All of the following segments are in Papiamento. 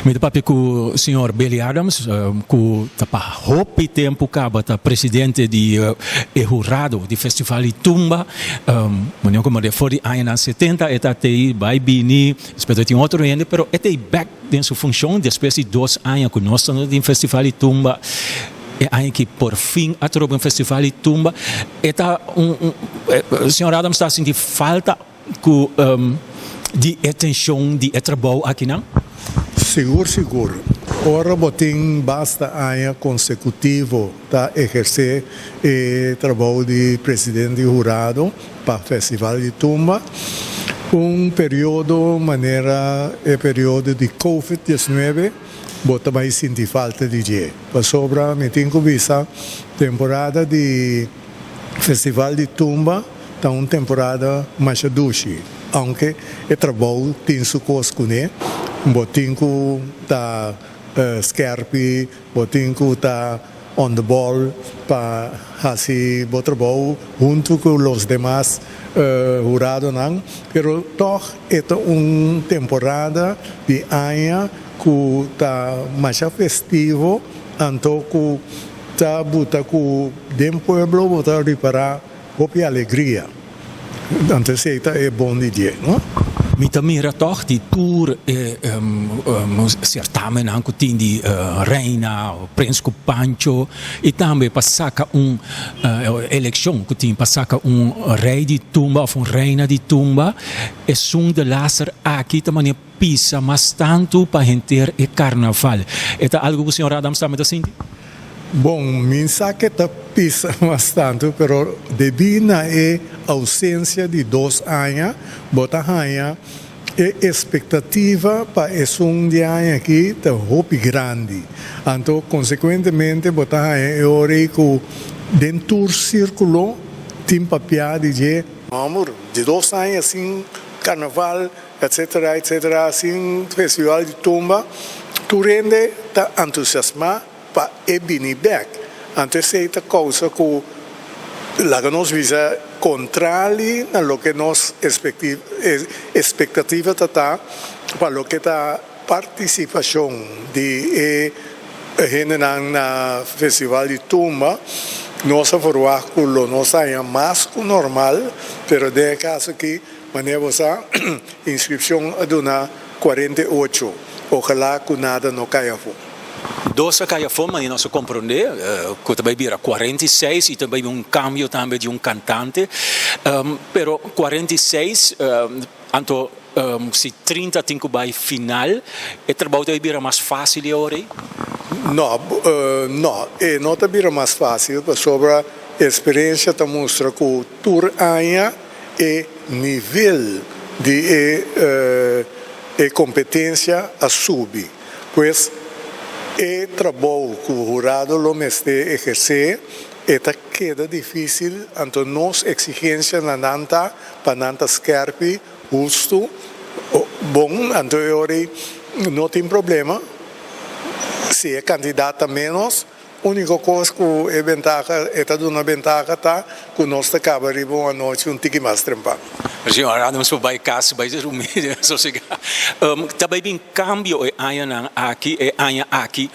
Mi ta papia ku señor Billy Adams, ku ta pa hopi tempu kaba ta presidente di e hurado di Festival di Tumba. Manera ku manda for di añanan setenta e ta tei bai bini, despues ta tin otro hende, pero e tei bek den su funshon despues di dos aña ku nos ta den Festival di Tumba. E aña aki por fin a troba un Festival di Tumba. E ta un, señor Adams ta sinti falta Ku di e tenshon di e trabou akinan? Sigur sigur. Ora bo tin basta aña konsekutivo ta ehersé e trabou di presidente di hurado pa Festival di Tumba, un periodo manera e periodo di Covid diesnuebe bo ta bai sinti falta di dje. Pasobra mi tin ku bisa temporada di Festival di Tumba ta un temporada masha dushi, aunke e trabou tin su kos kuné. Bo tin ku ta skerpi, bo tin ku ta on the ball pa hasi bo trabou huntu ku los demas huradonan, pero tòg e ta un temporada di aña ku ta masha festivo anto ku Ta buta ku den pueblo bo ta ripará hopi alegria. Anto esei ta e bon di dje, no? Mi ta mira tòg di tur e sertamennan ku tin di reina, prens ku pancho i tambe pa saka un elekshon ku tin pa saka un rei di tumba òf un reina di tumba, esun de laster aki ta manera. Pisa mas tantu pa henter e karnaval. E ta algu ku señor Adams tambe ta sinti? Bon, mi sa ke ta pisa mas tantu, pero debí na e ousensia di dos aña, bo ta haña e espektativa pa esun di aña aki ta hopi grandi. Anto, konsekuentemente bo ta haña e ora ei ku den tur sírkulo tin papiá di dje. Hòmber, di dos aña sin karnaval. Etcetera etcetera sin festival di tumba tur hende ta entusiasma pa e bini bek anto esey ta causa cu laga nos bisa contrali na loke nos expectativa ta ta pa loke ta participacion di e hendenan na festival di tumba nos a verwacht cu lo nos haya mas cu normal pero den e caso aki Manera bo sa, inscripcion a duna 48, ojalá cu nada no cay afó. Dos a cay afó, manera nos a comprende, cu ta bay bira 46 y ta bay bin un cambio tambe di un cantante. Pero 46, anto si 30 tin cu bay final, e trabou ta bay bira mas facil e ora ey? No, no, e no ta bira mas facil pasobra experiencia ta mustra cu tur aña, E nivel di e e competencia a subi. Pues e trabou cu hurado lo mester eherce e ta keda dificil, anto nos exigencia na nan ta pa nan ta skerpi, husto, bon, anto e ora ei no tin problema si e cantidad ta menos. Úniko kos ku e bentaha e ta duna bentaha ta ku nos ta kaba riba un anochi un tiki mas trempan. Señor Adams por bai kas bai drumi sosegá. Ta bai bin kambio e añanan aki, e aña aki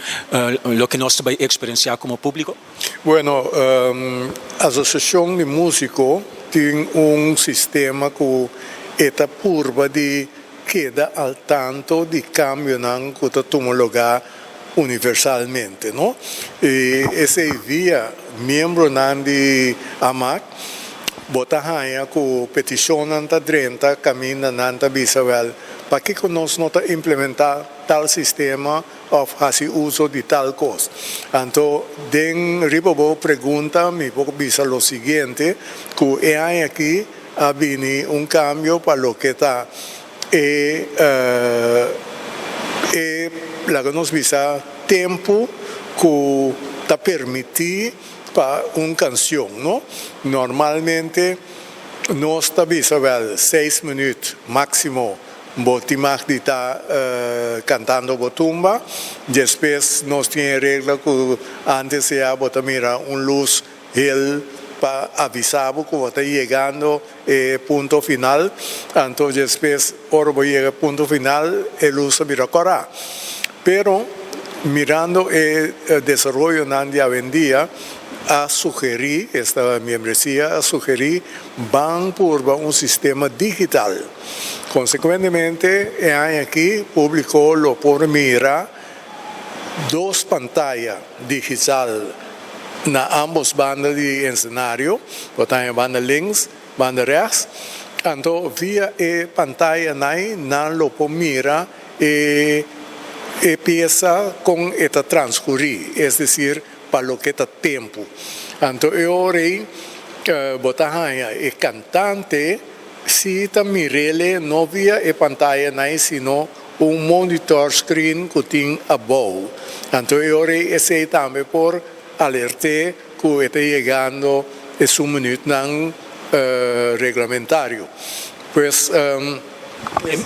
loke nos ta bai eksperensiá komo públiko? Bueno, Asosiashon di Músiko tin un sistema ku e ta purba di keda al tanto di kambionan ku ta tuma lugá universalmente, no? I esei via miembronan di AMAC bo ta haña ku petishonnan ta drenta kaminda nan ta bisa wèl pakiko nos no ta implementá tal sistema òf hasi uso di tal kos. Anto den riba bo pregunta mi por bisa lo siguiente, ku e aña aki a bini un kambio pa loke ta E e laga nos bisa tempu ku ta permití pa un kansion, no? Normalmente nos ta bisa wèl seis minüt máksimo bo tin mag di ta kantando bo tumba. Despues nos tin e regla ku ántes ya bo ta mira un lus Hel pa avisa bo ku bo ta yegando e punto final, anto despues ora bo yega e punto final e lus ta bira kòrá. Pero mirando e desaroyonan di awendia a sugerí, esta miembresia a sugerí ban purba un sistema digital. Konsekuentemente e aña aki públiko lo por mira dos pantaya digital na ámbos banda di ensenario, bo ta haña banda links, banda rèks, anto via e pantayanan nan lo por mira e e piesa kon e ta transkurí, es desir pa loke ta tempu. Anto e ora ei bo ta haña e kantante si ta mir'el no via e pantayanan sino un monitor screen ku tin abou. Anto e ora ei esei tambe por alert'é ku e ta yegando e su minütnan reglamentario. Pues.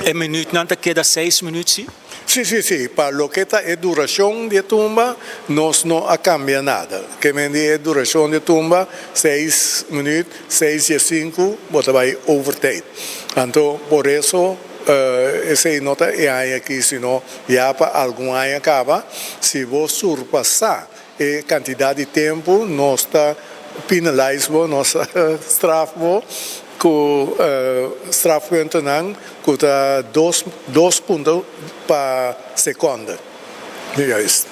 E minütnan ta keda seis minüt si? Si, si, si. Pa loke ta e durashon di e tumba nos no a kambia nada. Ke men di e durashon di e tumba seis minüt, seis i e sinku bo ta bai overtijd. Anto por eso esei no ta e aña aki sino ya pa algun aña kaba si bo surpasá E kantidat di tempu nos ta penalize bo, nos ta straf bo ku strafpuntonan ku ta dos dos punto pa sekonde. Juist.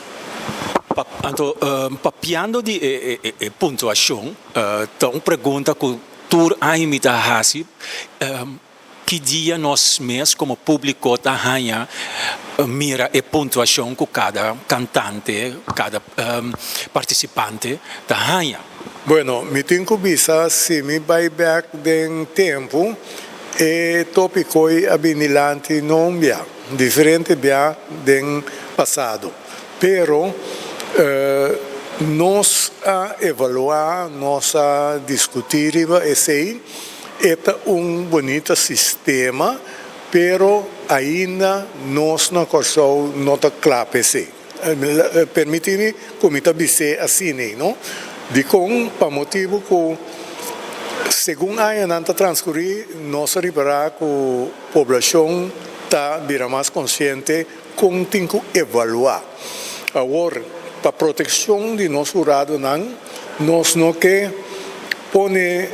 Anto papiando di e puntuashon ta un pregunta ku tur aña mi ta hasi. Ki dia nos mes komo públiko ta haña mira e puntuashon ku kada kantante, kada partisipante ta haña? Bueno, mi tin ku bisa si mi bai bèk den tempu, e tópiko ei a bini lanti no un bia, diferente bia den pasado. Pero nos a evaluá, nos a diskutí riba esei. E ta un bonita sistema, pero ainda nos na Kòrsou no ta kla pa esei. Permití mi ku mi ta bis'é asina, no? Dikon? Pa motibu ku segun añanan ta transkurí nos a ripará ku poblashon ta bira mas konsiente kon tin ku evaluá. Awor, pa protekshon di nos huradonan, nos no ke pone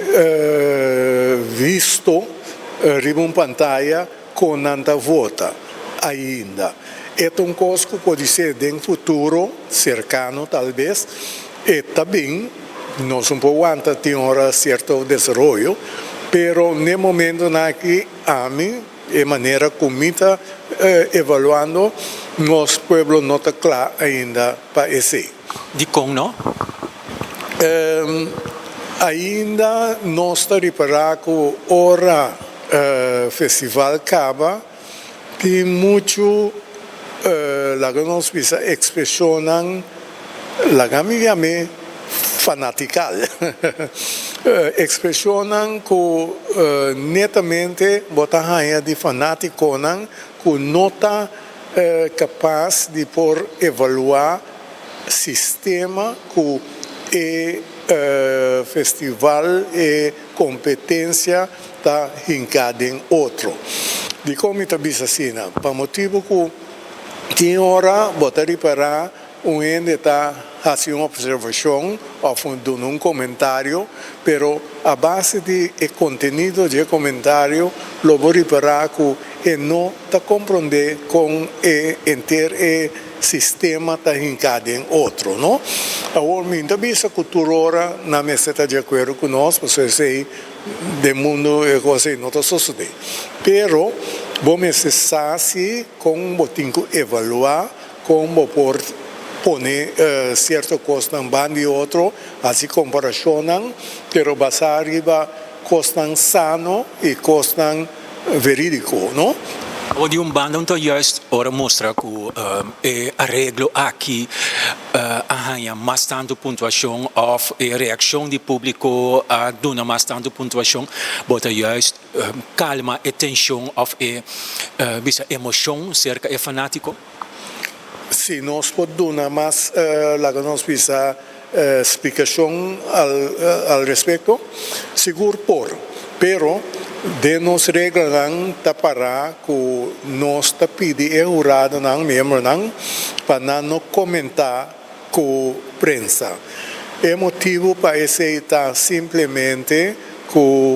visto riba un pantaya kon nan ta vota ainda. E ta un kos ku podisé den futuro serkano talbes e ta bin, nos no por wanta tin ora sierto desaroyo, pero n'e momentonan aki ami. E manera ku mi ta evaluando, nos pueblo no ta kla ainda pa esei. Dikon no? Ainda nos ta ripará ku ora festival kaba tin muchu, laga nos bisa, ekspreshonnan. Laga mi yam'é fanatikal. Ekspreshonnan ku netamente bo ta haña di fanátikonan ku no ta kapas di por evaluá sistema ku e festival, e kompetensia ta hinká den otro. Dikon mi ta bisa asina? Pa motibu ku tin ora bo ta ripará Un hende ta hasi un observashon òf duna un komentario, pero a base di e kontenido di e komentario lo bo ripará ku e no ta komprondé kon e henter e sistema ta hinká den otro, no? Awor mi no ta bisa ku tur ora nan mester ta di akuerdo ku nos, pasobra esei den mundu e kos ei no ta sosodé. Pero bo mester sa si kon bo tin ku evaluá. Kon bo por pone sierto kosnan ban di otro, hasi komparashonnan, pero basá riba kosnan sano i kosnan verídiko, no? Bo di un banda un ta juist ora mustra ku e areglo aki a haña mas tantu puntuashon òf e reakshon di públiko a duna mas tantu puntuashon, bo ta juist kalma e tenshon òf e bisa emoshon serka e fanátiko? Si nos por duna mas, laga nos bisa, splikashon al al respekto, sigur por. Pero Den nos reglanan ta pará ku nos ta pidi e huradonan, miembronan, pa nan no komentá ku prensa. E motibu pa esei ta simplemente ku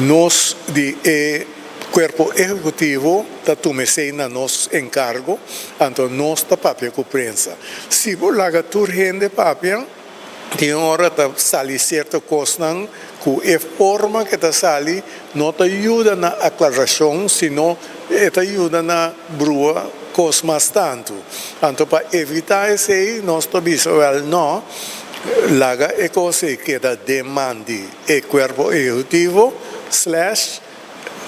nos di e kuerpo ehekutivo ta tuma esei na nos enkargo, anto nos ta papia ku prensa. Si bo laga tur hende papia, Tin ora ta sali sierto kosnan ku e forma ke ta sali no ta yuda na aklarashon sino e ta yuda na brua kos mas tantu. Anto pa evitá esei nos ta bisa wèl no, laga e kos ei keda den man di e kuerpo ehekutivo slash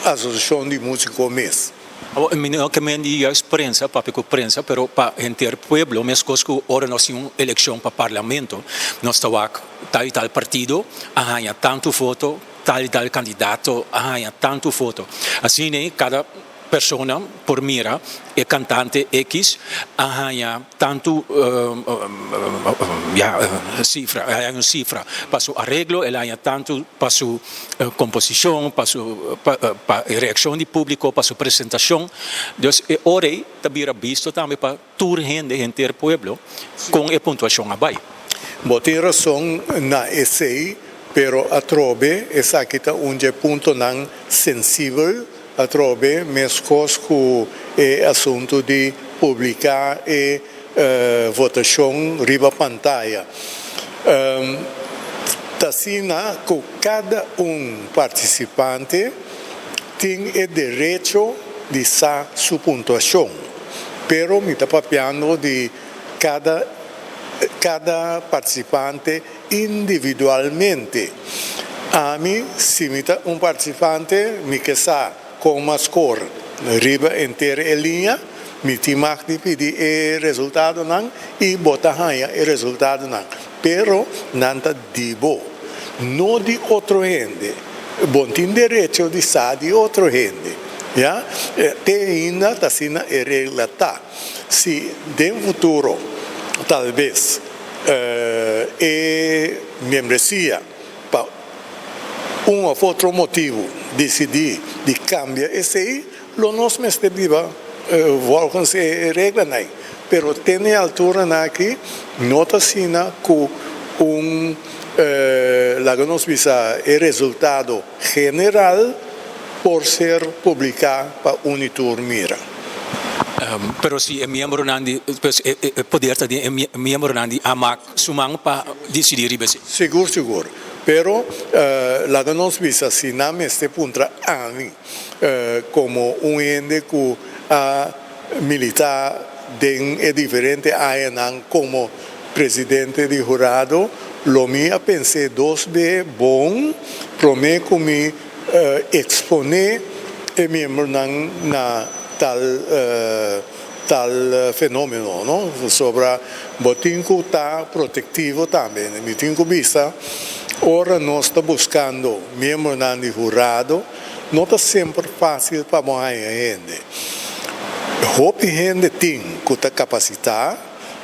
asosiashon di músiko mes. Awor, mi no ke men di juist prensa, papia ku prensa, pero pa henter pueblo, meskos ku ora nos tin un elekshon pa parlamento, nos ta wak tal i tal partido a haña tantu voto, tal i tal kandidato a haña tantu voto. Asina ei kada persona por mira e kantante ekis a haña tantu ya sifra, a haña un sifra pa su areglo, el a haña tantu pa su komposishon, pa su pa e reakshon di públiko, pa su presentashon. Dus e ora ei ta bira bisto tambe pa tur hende, henter pueblo, kon e puntuashon a bai. Bo tin rason na esei, pero atrobe esaki ta un dje puntonan sensibel Atrobe, meskos ku e asuntu di publiká e votashon riba pantaya, ta asina ku kada un partisipante tin e derecho di sa su puntuashon. Pero mi ta papiando di kada kada partisipante individualmente. Ami, si mi ta un partisipante, mi ke sa kon m'a skor riba henter e liña, mi tin mag di pidi e resultadonan i bo ta haña e resultadonan. Pero nan ta di bo, no di otro hende. Bo no tin derecho di sa di otro hende, ya. Te ainda ta asina e regla ta. Si den futuro talbes e miembresia pa un of otro motibu disidí di kambia esei, lo nos mester biba volgens e reglanan ei. Pero te na e alturanan aki no ta asina ku un, laga nos bisa, e resultado general por ser publiká pa un i tur mira. Pero si e miembronan di, pues e poder ta den e miembronan di AMAC su man pa disidí riba esei. Sigur, sigur. Pero laga nos bisa si nan mester puntra ami komo un hende ku a militá den e diferente añanan komo presidente di hurado, lo mi a pens'é dos be bon promé ku mi eksponé e miembronan na tal tal fenómeno, no? Pasobra bo tin ku ta protektivo tambe. Mi tin ku bisa, ora nos ta buskando miembronan di hurado, no ta semper fásil pa bo haña hende. Hopi hende tin ku ta kapasitá,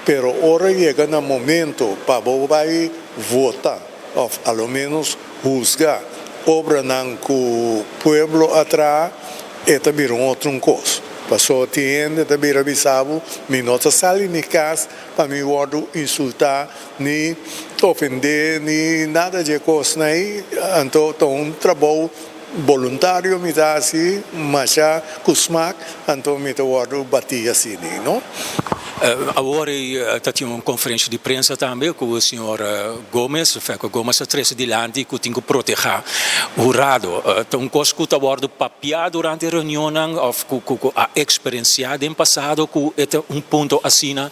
pero ora yega na momento pa bo bai vota òf a lo ménos husga obranan ku pueblo a traha, e ta bira un otro un kos. Pasobra tin hende ta bira bisa bo, mi no ta sali mi kas pa mi wòrdu insultá, ni ofendé, ni nada dje kosnan ei. Anto ta un trabou boluntario mi ta hasi masha ku smak, anto mi ta wòrdu batí asina, no? Awor ta tin un conferencia di prensa tambe cu señor Gomez, Feco Gomez a trece dilanti cu tin cu proteha hurado. Ta un cos cu ta wordo papia durante e reunionnan of cu a experiencia den pasado cu e ta un punto asina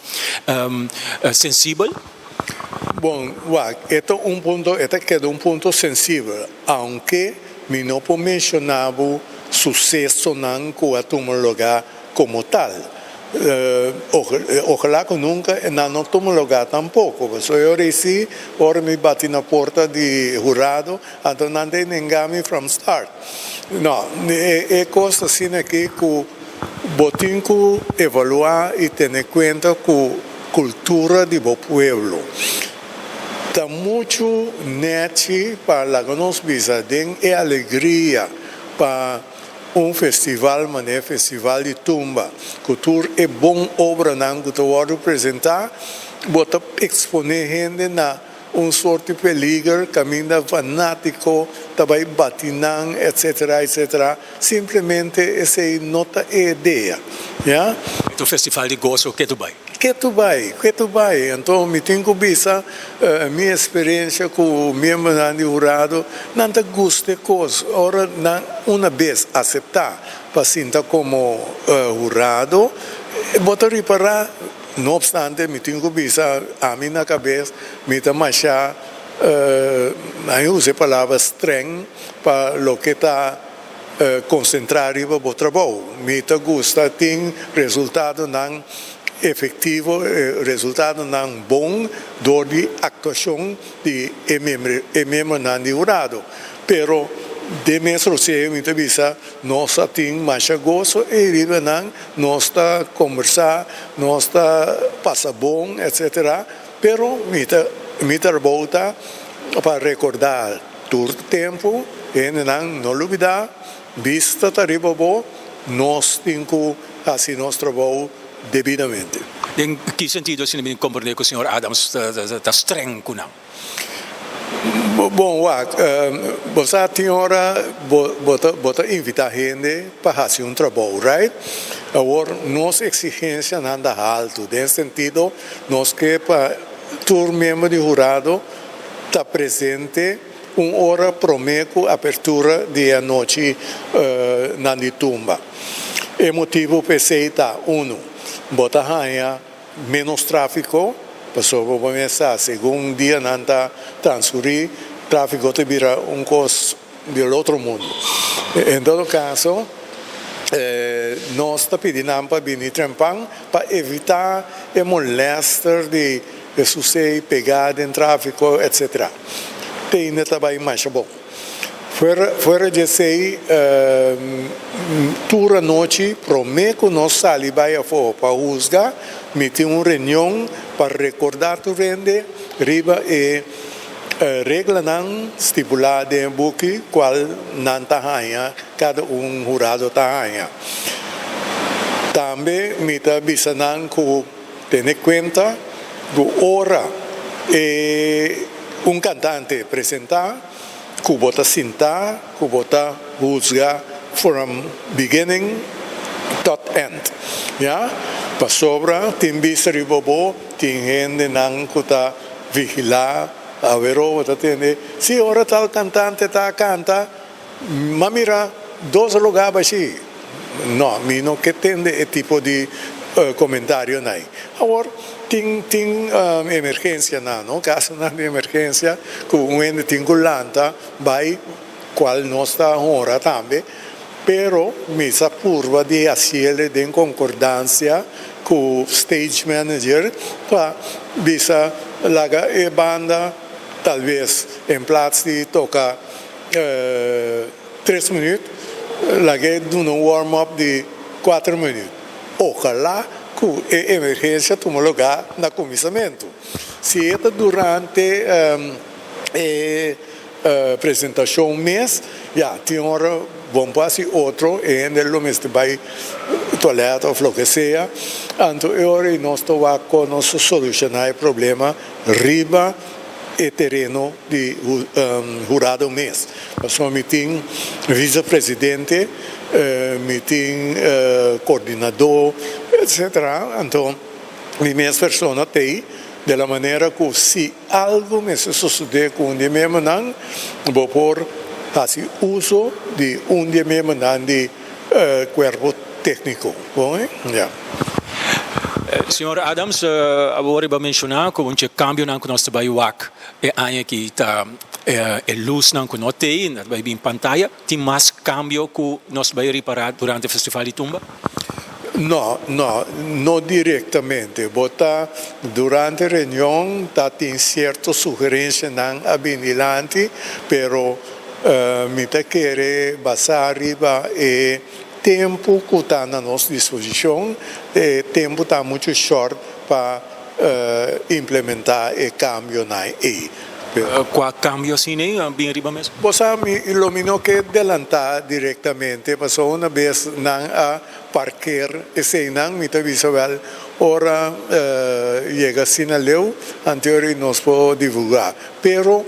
sensibel? Bon, wak, e ta un punto, e ta keda un punto sensibel, aunke mi no por menciona bo sucesonan cu a tuma lugar como tal. Ojalá cu nunca nan no tuma lugar tampoco. Pasobra e ora ei si, ora mi bati na porta di hurado, anto nan ta nenga mi from start. No, e cos ta asina aki cu bo tin cu evalua y tene cuenta cu cultura di bo pueblo. Ta mucho nechi pa laga nos bisa den e alegria. Pa un festival manera Festival di Tumba, ku tur e bon obranan ku ta wòrdu presentá, bo ta eksponé hende na un sort di peliger kaminda fanátiko ta bai bati nan, etsetera, etsetera. Simplemente esei no ta e idea, ya. E ta un festival di goso ke tu bai. Ke tu bai, ke tu bai. Anto mi tin ku bisa mi eksperensia ku miembronan di hurado, nan ta gusta e kos ora nan una bes aseptá pa sinta komo hurado, bo ta ripará, no opstante mi tin ku bisa ami na kabes mi ta masha, nan a usa e palabra streng pa loke ta Konsentrá riba bo trabou. Mi ta gusta tin resultadonan efektivo, resultadonan bon dor di aktuashon di e miembronan di hurado. Pero den mes roseo mi ta bisa nos a tin masha goso ei riba nan, nos ta kombersá, nos ta pasa bon, etsetera. Pero mi ta mi trabou ta pa rekordá. Tur tempu hendenan no lubidá, bista ta riba bo, nos tin ku hasi nos trabou debidamente. Den ki sentido asina mi komprendé ku señor Adams ta streng ku nan? Bon wak, bo sa tin ora bo ta invitá hende pa hasi un trabou, right? Awor nos eksigensianan ta haltu, den sentido nos ke pa tur miembro di hurado ta presente un ora promé ku apertura di e anochi nan di tumba. E motibu pa esei ta, unu, bo ta haña ménos tráfiko, pasobra bo mes sa segun dianan ta transkurí tráfiko ta bira un kos di el otro mundu. En todo kaso, nos ta pidi nan pa bini trempan pa evitá e molèster di E susei pegá den tráfiko etc. Te ainda ta bai masha bon. Fuera fuera di esei tur anochi promé ku nos sali bai afó pa husga mi tin un reunion pa rekordá tur hende riba e reglanan stipulá den e buki kual nan ta haña kada un hurado ta haña. Tambe mi ta bisa nan ku. Tene kuenta ku ora e un kantante presentá ku bo ta sintá ku bo ta huzga from beginning tot end ya pasobra tin bista riba bo tin hendenan ku ta vigilá awero bo ta tende si ora tal kantante ta kanta M'a mira dos lugá bashí. No, mi no ke tende e tipo di komentarionan ei. Awor, tin tin emergensianan, no? Kasonan di emergensia ku un hende tin ku lanta bai, kual nos ta honra tambe, pero mi sa purba di hasiel den konkordansia ku stage manager pa bisa laga e banda talbes en plats di toka Tres minuut, lag'é duna un warm up di kuater minuut. Ojalá ku e emergensia tuma lugá na kuminsamentu. Si e ta durante e presentashon mes, ya, tin ora bon por hasi otro, e hende lo mester bai tualèt òf loke sea. Anto e ora ei nos ta wak kon nos ta solushoná e problema riba e tereno di hurado mes. Pasobra mi tin vicepresidente, mi tin coordinador, etcetera. Anto mi mes persona t'ey de la manera cu si algo mester sosode cu un di e miembronan, bo por haci uso di un di e miembronan di cuerpo tecnico. Bon eh? Ya. Señor Adams, awor riba menciona cu un dje cambionan cu nos ta bay wak e aña aki ta e luznan cu no t'ey, na ta bay bin pantaya. Tin mas cambio cu nos bay ripara durante Festival di Tumba? No, no, no directamente. Bo ta durante reunion ta tin cierto sugerencianan a bin dilanti, pero mi ta kere basa riba e tempu ku ta na nos disposishon, e tempu ta muchu shòrt pa implementá e kambionan ei. Kua kambio asina ei a bin riba mesa? Bo sa, mi lo mi no ke delantá direktamente, pasobra una bes nan a parker eseinan, mi ta bisa wèl ora yega asina leu, anteori nos por divulgá. Pero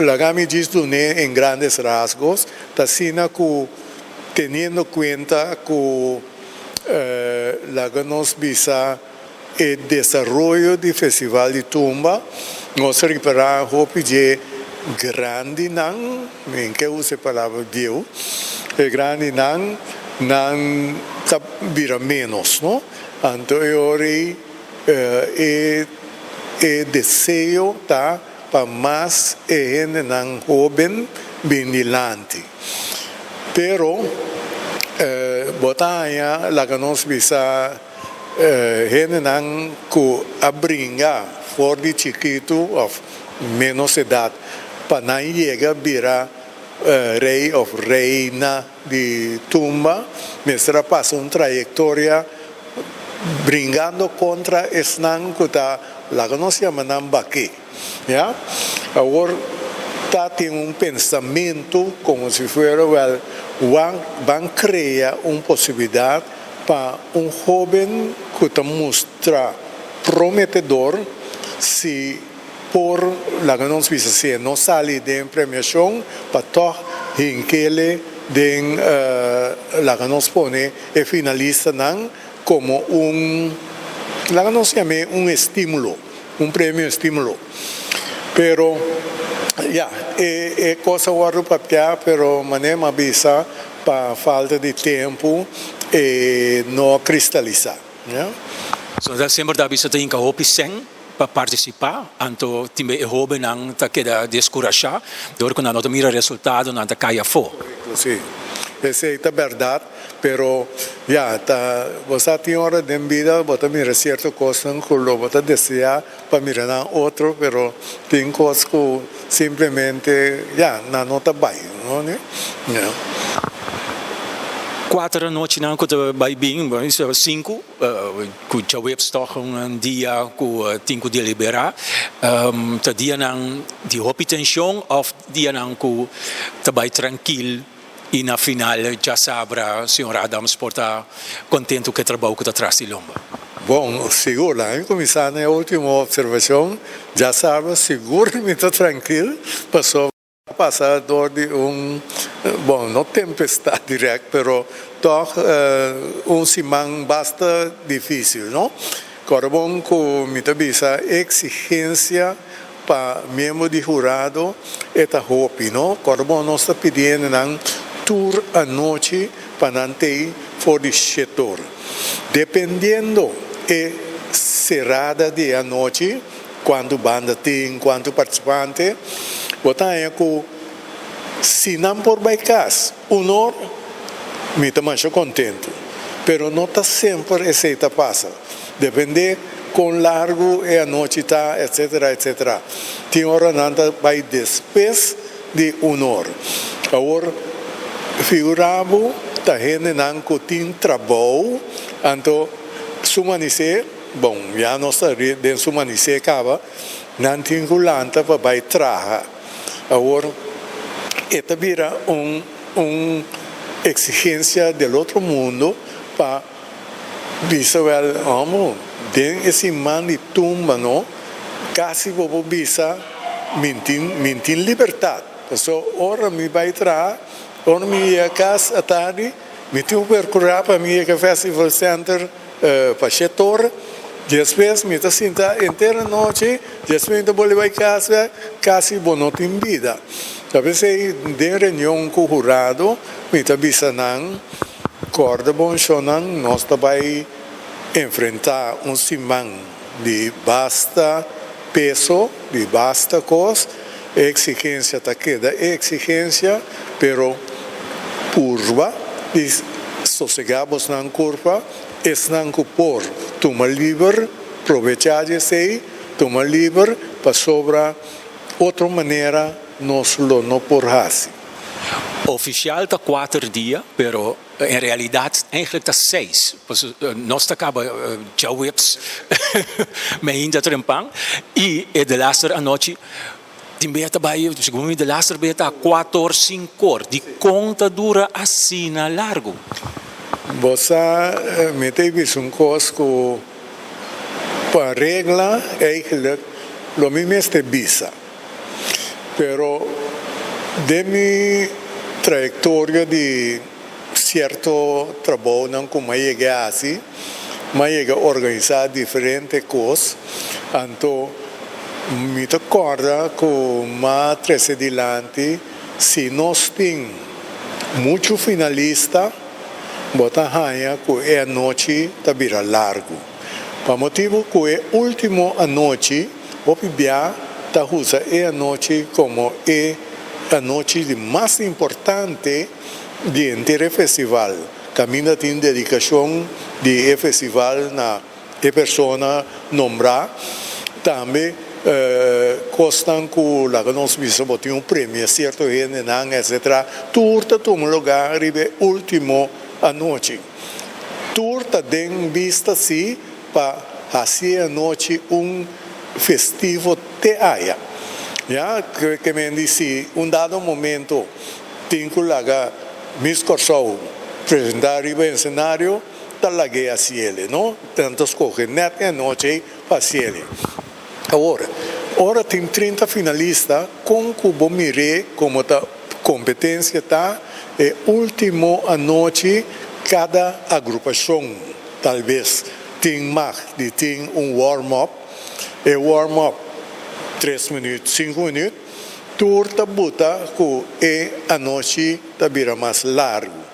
laga mi djis dun'é en grandes rasgos, ta asina ku teniendo kuenta ku laga nos bisa e desaroyo di Festival di Tumba, nos a ripará hopi dje grandinan, mi ke usa e palabra bieu, e grandinan nan ta bira ménos, no? Anto e ora ei e e deseo ta pa mas e hendenan hóben bin dilanti. Pero bo ta haña laga nos bisa hendenan ku a bringa for di chikitu òf ménos edat pa nan yega bira rei òf reina di tumba mester a pasa un trayektoria bringando kontra esnan ku ta laga nos yama nan baki ya awor ta tin un pensamentu komo si fuera wèl ban krea un posibilidat. Pa un hóben ku ta mustra prometedor, si por, laga nos bisa si e no sali den premiashon, pa tòg hink'ele den, laga nos pone e finalistanan komo un, laga nos yam'é un estímulo, un premio estímulo. Pero, ya, e e kos a wòrdu papiá, pero manera mi a bisa, Pa falta di tempu e no a kristalisá. So ta semper ta bisa ta hinka hopi sèn pa partisipá, anto tin be e hóbennan ta keda deskurashá dor ku nan no ta mira resultado, nan ta kai afó. Korekto, sí. Esei ta bèrdat, pero ya, ta bo sa tin ora den bida bo ta mira sierto kosnan ku lo bo ta deseá pa mira nan otro, pero tin kos ku simplemente ya, nan no ta bai, no? Ya. Kuater anochinan ku ta bai bin, sinku, ku djaweps tòg un dia ku tin ku deliberá. Ta dianan di hopi tenshon òf dianan ku ta bai trankil i na final djasabra señor Adams por ta kontentu ku e trabou ku ta tras di lomba? Bon, sigur. Laga mi kuminsá na e último opservashon. Djasabra sigur mi ta trankil pasobra. A pasa door di un, bon, no tempestad direct, pero toch un siman basta dificil, no? Kòrda bon ku mi ta bisa exigencia pa miembro di hurado e ta hopi, no? Kòrda bon nos ta pidi hendenan tur anochi pa nan tei for di shetor. Dependiendo e serada di e anochi, Kuantu banda tin, kuantu partisipante, bo ta haña ku si nan por bai kas un or, mi ta masha kontentu. Pero no ta semper esei ta pasa. Dependé kon largu e anochi ta, etsetera, etsetera. Tin ora nan ta bai despues di un or. Awor, figurá bo ta hendenan ku tin trabou, anto su manisé. Bon, ya nos ta den su manisé kaba, nan tin ku lanta pa bai traha. Awor e ta bira un un eksigensia del otro mundo pa bisa wèl, hòmber, den e siman di tumba no, kasi bo por bisa mi tin mi tin libertat. Pasobra ora mi bai traha, ora mi yega kas atardi, mi tin ku perkurá pa mi yega Festival Center. Pa shetor, despues mi ta sinta henter anochi, despues mi ta bolbe bai kas bek, kasi bo no tin bida. Ta p'esei den reunion ku hurado mi ta bisa nan, kòrda bon shownan, nos ta bai enfrentá un siman di basta peso, di basta kos, e eksigensia ta keda e eksigensia, pero purba di sosegá bosnan kurpa, esnan ku por tuma liber, probechá di esei, tuma liber, pasobra otro manera nos lo no por hasi. Ofisial ta kuater dia, pero en realidat eigenlijk ta seis, pasobra nos ta kaba djaweps meinta trempan i e delaster anochi. Tin bia ta bai, segun mi de laster bia ta kuator, sinkor. Dikon ta dura asina largu? Bo sa, mi ta bisa un kos ku pa regla eigenlijk lo mi mester bisa. Pero den mi trayektoria di sierto trabounan ku mi a yega a hasi, mi a yega a organisá diferente kos, anto mi ta kòrda ku mi a trese dilanti si nos tin muchu finalista bo ta haña ku e anochi ta bira largu. Pa motibu ku e último anochi hopi bia ta usa e anochi komo e anochi di mas importante di henter e festival. Kaminda tin dedikashon di e festival na e persona nombrá. Tambe kosnan ku laga nos bisa bo tin un premia sierto hendenan etcetera tur ta tuma lugá riba e último anochi. Tur ta den bista si pa hasi e anochi un festivo te aya. Ya ke men di si un dado momento tin ku laga Miss Kòrsou presentá riba e esenario ta lag'é hasiele no. Nan ta skohe nèt e anochi ei pa hasiele. Awor, ora tin 30 finalista, kon ku bo mir'é komo ta kompetensia ta e último anochi kada agrupashon talbes tin mag di tin un warm-up, e warm-up tres minüt, sinku minüt, tur ta buta ku e anochi ta bira mas largu.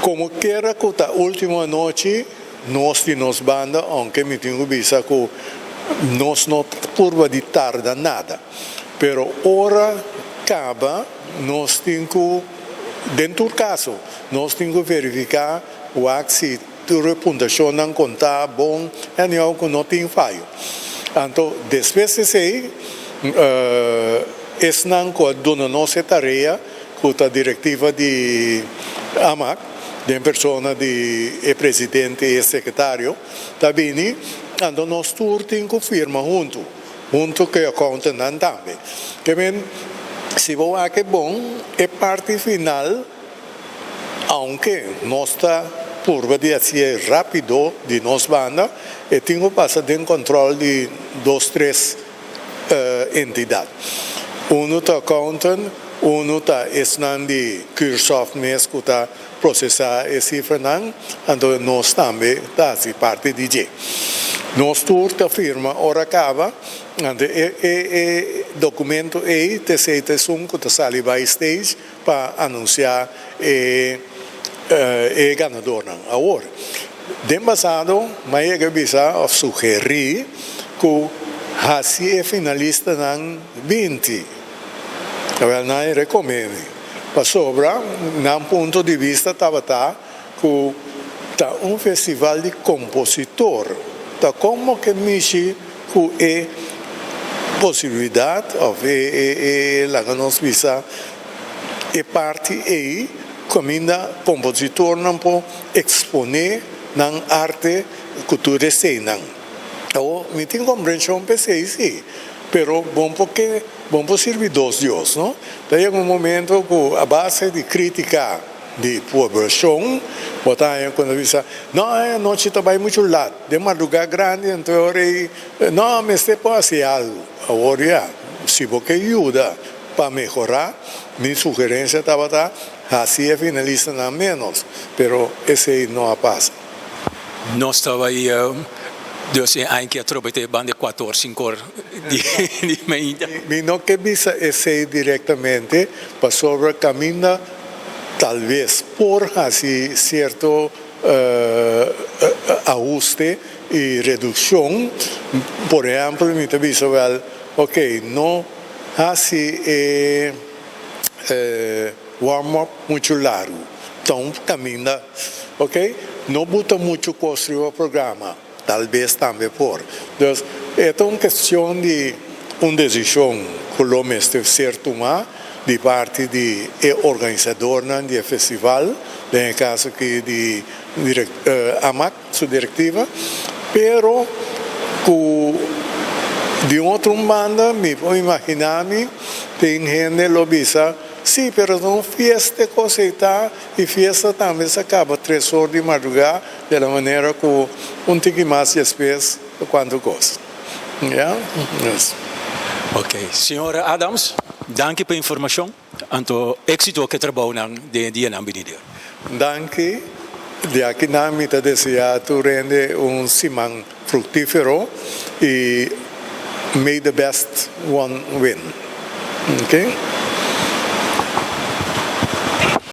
Komo kera ku ta último anochi, nos di nos banda, ounke mi tin ku bisa ku nos no ta purba di tarda nada, pero ora kaba nos tin ku, den tur kaso, nos tin ku verifiká wak si tur e puntashonnan kontá bon, anyhow ku no tin fayo. Anto despues di esei, esnan ku a duna nos e tarea, ku ta direktiva di Amak, den persona di e presidente i e sekretario, ta bini, anto nos tur tin ku firma huntu, huntu ku e akountantnan tambe. Ke men, si bo wak e bon, e parti final, aunke nos ta purba di hasié rápido di nos banda, e tin ku pasa den kòntròl di dos tres entidat. Unu ta accountant, unu ta esnan di Cursoft mes ku ta prosesá e sifranan, anto nos tambe ta hasi parti di dje. Nos tur ta firma ora kaba, anto e e dokumento ei ta esei ta esun ku ta sali bai stage pa anunsiá e e ganadornan. Awor, den pasado mi a yega bisa òf sugerí ku hasi e finalistanan 20. Awèl nan a rekomé mi, pasobra nan punto di bista tabata ku ta un festival di kompositor, ta komo ke mishi ku e posibilidat òf e e laga nos bisa e parti ei kaminda kompositornan por eksponé nan arte ku tur eseinan. Awor mi tin komprenshon pa esei si, pero bon por ke bon por sirbi dos Dios no. Ta yega un momento ku a base di krítika di poblashon bo ta haña ku nan bisa, no e anochi ta bai muchu lat, den madrugá grandi anto e ora ei no mester por hasi algu. Awor ya, si bo ke yuda pa mehorá, mi sugerensia tabata hasi e finalistanan ménos, pero esei no a pasa. Nos ta bai dus e aña ki atrobe ta e banda e kuator sinkor di mainta. Mi no ke bisa esei direktamente pasobra kaminda talbes por hasi sierto ahuste i redukshon. Por ehèmpel mi ta bisa wèl, oke, no hasi e warm up muchu largu, ta un kaminda, oke, no buta muchu kos riba programa, tal bes tambe por. Dus e ta un kestion di un desishon ku lo mester ser tumá di parti di e organisadornan di e festival, den e kaso aki di Amak su direktiva, pero ku. Di un otro banda, mi por imaginá mi, tin hende lo bisa, sí, pero no fiesta kos ta, i fiesta tambe ta kaba 3 or di mardugá, di la manera ku un tiki mas despues, kuantu kos. Yeah? Yes. Ok, señor Adams, danki pa e informashon. Anto, éksito ku e trabou den dianan benidero. Danki. Di aki nan mi ta deseá tur hende un siman fruktífero i may the best one win. Ok?